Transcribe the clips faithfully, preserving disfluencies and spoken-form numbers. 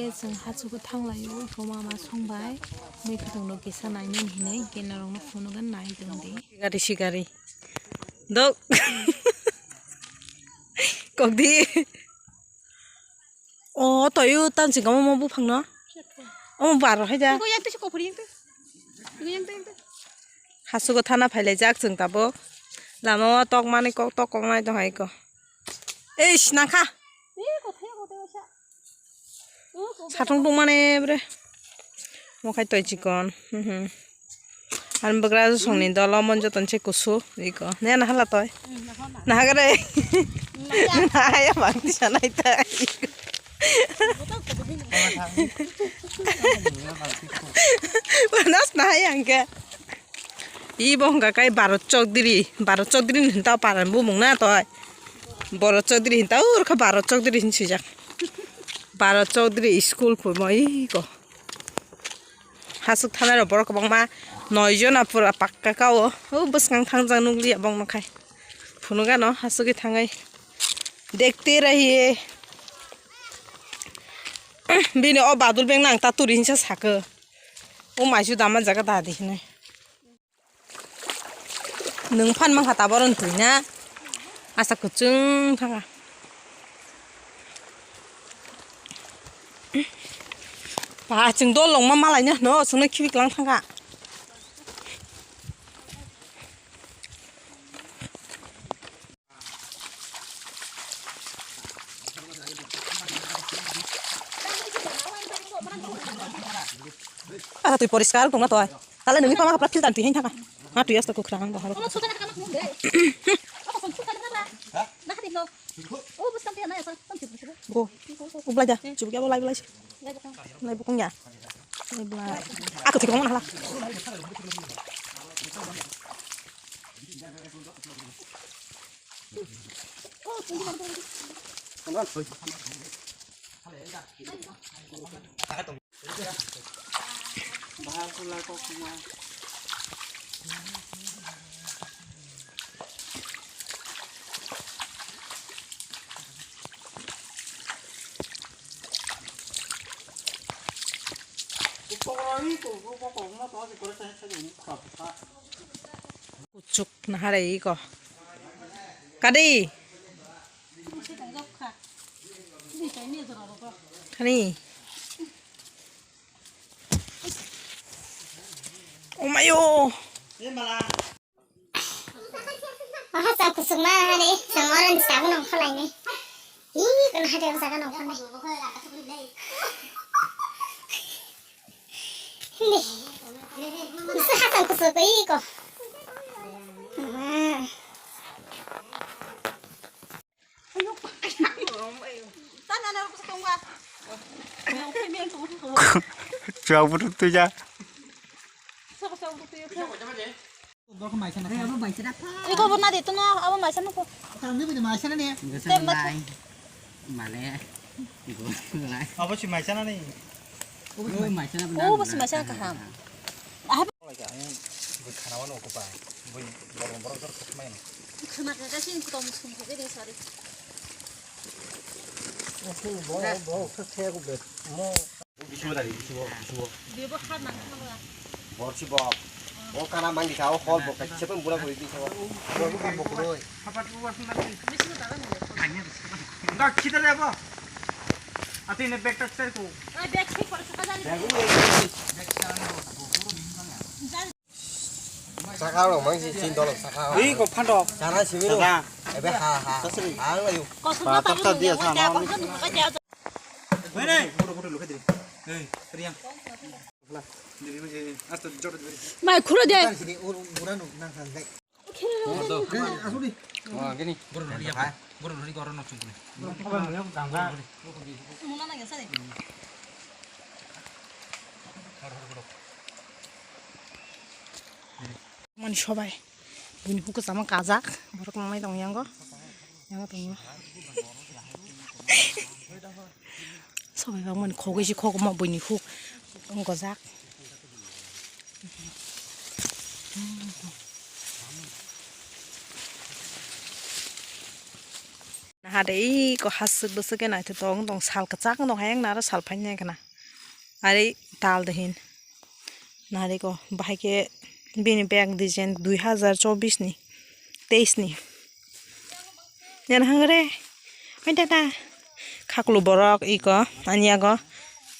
Chwng hachugo thanglaio, iko mama songbai. Mui khwtwng no kisa nainani hinwi, hwnkhe norokno phunukgwi nai tongdi. Sigari, sigari. Dok. Kokdi. O, toyo tansi gamo mo buphang no. Omo baro hai da. Iko yang tu si kopor yang tu. Iko yang tu, yang tu. Hachugo thana phailaijak chwng tabuk. Lama o tok mani kok tok kok nai tong hai ko. Eish, nangkha. Satung tungmani bre. Mokhai toi chikon. Mhm. Ani bwgra songni dolo mon joton se kusu iko. Ne na hala toi. Na hagare. Na ya bang ti sanai ta. Nas na ya angke. Ibo hwnka kai Bharat Chaudhary, Bharat Chaudhary ni hinta paran bumung na toi. Bharat Chaudhary hinta urkha Bharat Chaudhary hin swijak. Bharat Chaudhary school phumo iko. Hasuk thanai rok borok kwbangma noi jona pura pakka kao. O bwskang thangjak nukliya bongno khai. Phunukgano hasugwi thangwi. Dekhte rahiye. Bini o badul beng nang ta turi hinsa sakhe. O maisu dama jaga dadi hinwi. Nwng phan mankha taboro twi na. Asa kwchwng thanga. Ba chwng dol longma malaina hwno chwngno khibi klang thangkha. Ah, twi poriskar tongna toi. Tale nungni pama kapra filter twi hin thaka. Ma twi asta kukhra ang bahar. Go. Ublai da. Chubuk ya bo lai lai. Lai bukung ya. Lai bla. Aku thik mona hala. Kuchuk naharai iko. Kadi? Kani? Omayo. Aha, sa kusuk ma hani, sa ngoran sa gunung kholai ni. Ih, kan hade sa gunung kholai. Ni. Sa hasan kusuk iko. Ah. Chwng bwrwi twi ja. Iko bo nadi tono abo maisa nuko. Mane. Abo si maisa nani. O bo si maisa kaham. Khana wano ko pa. Bui borok borok jor khokmai. Khana ka ka sin kutom sum khe de sari. Bo bo khe khe ko be. Mo. Bisu dari bisu bisu. Bebo kha nang kha ba. Bor si bo. Bo kana mangi ka o hol bo ka chepen bura ko di ko. Bo ko bo ko. Hapat bo wasun dari. Bisu da ga ne. Nda khida le bo. Ati ne bag ta ser ko. Ai bag check kore saka jani. Bag u. Saka rok mang si chin dolok saka. Ui ko phando. Sana simi ro. Saka. Ebe ha ha. Sasri. Ang layu. Kosong ba ta ta dia sa ma. Wene. Photo photo lukhe diri. Ei, riang. Mai khura de. Sini ur ura nuk nang han dai. Asudi. Gini. Guru nuri ya. Guru nuri goro nok sungkuni. Mani sobai. Bini huku sama kajak. Borok mamai tong yango. Yango tong. Sobai bang mani khogoi si khogoma bini huk. Gojak. Are iko haswk bwswk khe naithotok wng tong, sal kwchak wng tong, hayang naro sal phainai khna. Are tal de hin. Nari ko bahai khe bini bag design dui hazar chobbish ni, teis ni. Yan hangre. Oi dada. Khaklu borok iko, ani yago.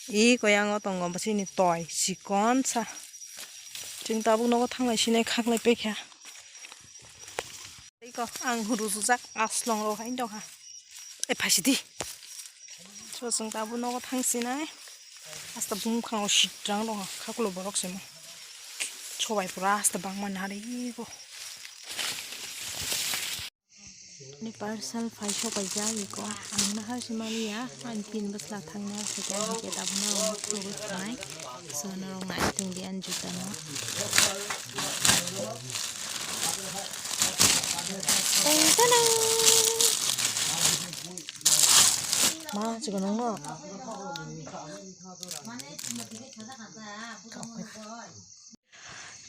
Iko yango tongo bwswini toy, chikon sa. Chwng tabuk nogo thanglai sinai khaklai pekha. Iko ang rujujak aslong rok hai dong ha. E phaisidi. So chwng tabuk nogo thangsinai. Asta bumkhango sitrang dong ha. Khaklu borok simo. Sobai pura asta bangma nari iko. Ni parcel phai sokaijak iko. Ang nahar si maliya. Ang tin bwsla thangna se khe ang khe tabuk nogo thangwi thangnai. So norok nai tongdi ani juta no. Teng tanang. Ma chikon nung no.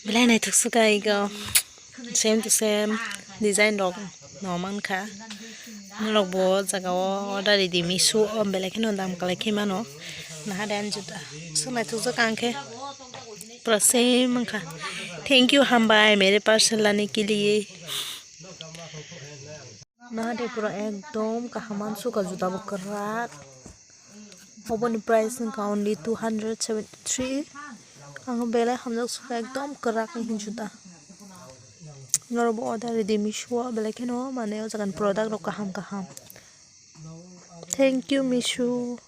Belai naithok suka iko. Same to same design rok no mankha. Norok bo o jaga o order ridi Meesho o belai kheno dam kwlai khe mano. Naha de ani juta. So naithokjak ang khe. Pura same wngkha. Thank you, hambai, mere parcel lane ke liye. Naha de pura ekdom kaham, ang suka juta bo kwrak. Oboni price wngkha only two hundred seventy-three. Ang belai hamjak suka, ekdom kwrak wngkha juta. Norok bo order ridi Meesho o, belai kheno mane o jaga ni product rok kaham kaham. Thank you, Meesho.